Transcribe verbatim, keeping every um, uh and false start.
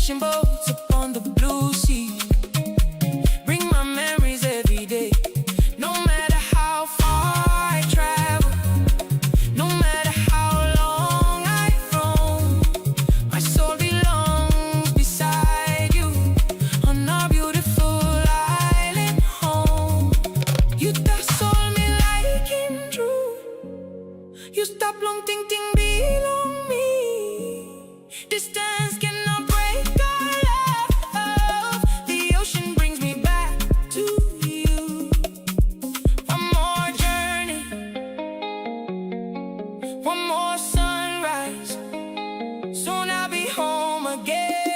Fishing boats upon the blue sea. Bring my memories every day. No matter how far I travel, no matter how long I roam, my soul belongs beside you on our beautiful island home. You touch soul me like in true. You stop long ting ting belong me. Distance cannot break our love. The ocean brings me back to you. One more journey, one more sunrise. Soon I'll be home again.